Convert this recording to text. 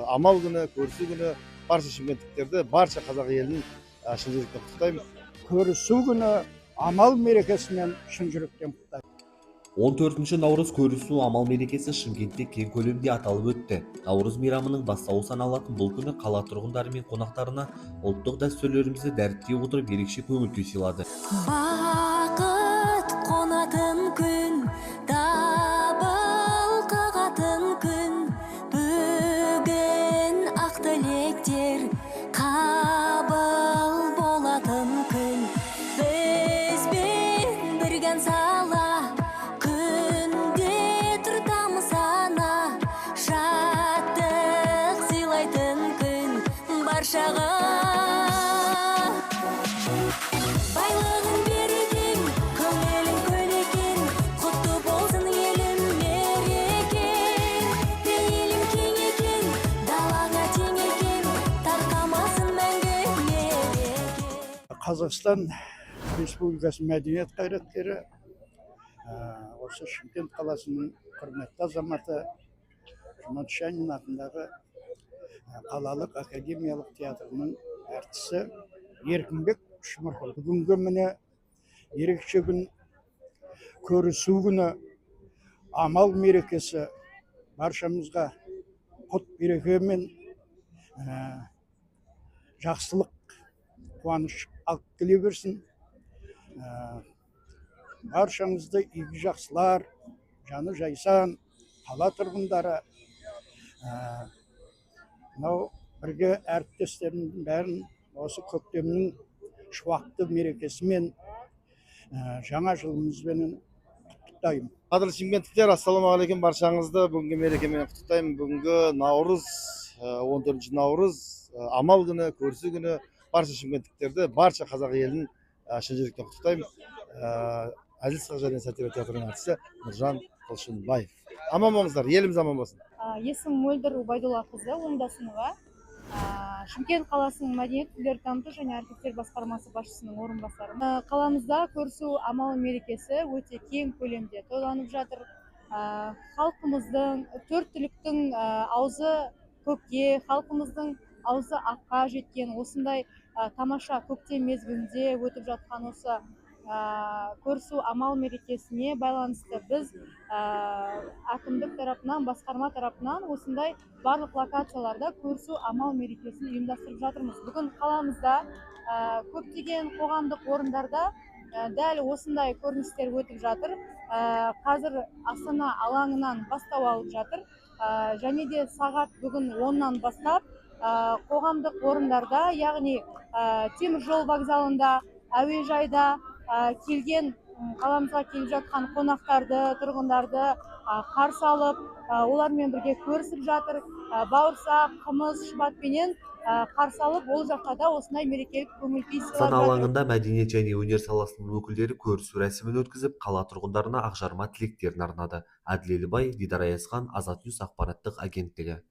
Амал күні, көрісу күні. Барша шымкенттіктерді, барша қазақ елін шын жүректен құттықтаймын. Көрісу күні, амал мерекесімен шын жүректен құттықтаймын. 14 наурыз көрісу амал мерекесі Шымкентте кең көлемде аталып өтті. Наурыз мейрамының бастауы саналатын бұл күні қала тұрғындары мен қонақтарына ұлттық дәстүрлерімізді дәріптей отырып, ерекше көңіл күй сыйлады. Бақыт қонатын күн, дабыл қағатын күн, бүгін ақ тілектер қабыл болатын күн. Бізбен бірге ән сала, күнде тұртамыз ана, шаттық сыйлайтын күн баршаға. Байлығың берекең, көңілің көл екен, құтты болсын, елім, мерекең. Пейілің кең екен, далаңа тең екен, тарқамасын мәңгі мереке. Қазақстан Республикасы мәдениет қайраткері, осы Шымкент қаласының құрметті азаматы, Жұмат Шанин атындағы қалалық академиялық театрының әртісі Еркінбек Үшмұрқұл. Бүгінгі, міне, ерекше күн, көрісу күні, амал мерекесі баршамызға құт береке мен жақсылық, қуаныш алып келе берсін. Баршаңызды игі жақсылар, жаны жайсан қала тұрғындары, мынау бірге әріптестерімнің бәрін осы көктемнің шуақты мерекесімен, жаңа жылымызбенен құттықтаймын. Қадірлі шымкенттіктер, ассалаумағалейкум! Баршаңызды бүгінгі мерекемен құттықтаймын. Бүгінгі наурыз, 14 наурыз, амал күні, көрісу күні. Барша шымкенттіктерді, барша қазақ елін шын жүректен құттықтаймын. Әзіл сықақ және сатира театрының әртісі Нұржан Құлшынбаев. Аман болыңыздар, еліміз аман болсын! Есімім Мөлдір Убайдоллақызы Оңдасынова. Шымкент қаласының мәдениет, тілдерді дамыту және архивтер басқармасы басшысының орынбасары. Қаламызда көрісу амал мерекесі өте кең көлемде тойланып жатыр. Халқымыздың, төрт түліктің аузы көкке, халқымыздың аузы аққа жеткен осындай тамаша көктем мезгілінде өтіп жатқан осы көрісу амал мерекесіне байланысты біз әкімдік тарапынан, басқарма тарапынан осындай барлық локацияларда көрісу амал мерекесін ұйымдастырып жатырмыз. Бүгін қаламызда көптеген қоғамдық орындарда дәл осындай көріністер өтіп жатыр. Қазір Астана алаңынан бастау алып жатыр. Және де сағат бүгін 10-нан бастап қоғамдық орындарда, яғни теміржол вокзалында, әуежайда келген, қаламызға келіп жатқан қонақтарды, тұрғындарды қарсы алып, олармен бірге көрісіп жатыр. Бауырсақ, қымыз, шұбатпенен қарсы алып, ол жақта да осындай мерекелік көңіл күй сыйлап Астана жатыр. алаңында мәдениет және өнер саласының өкілдері көрісу рәсімін өткізіп, қала тұрғындарына ақжарма тілектерін арнады. Әділ Елібай, Дидар Аязхан, Азат Ньюс ақпараттық агенттігі.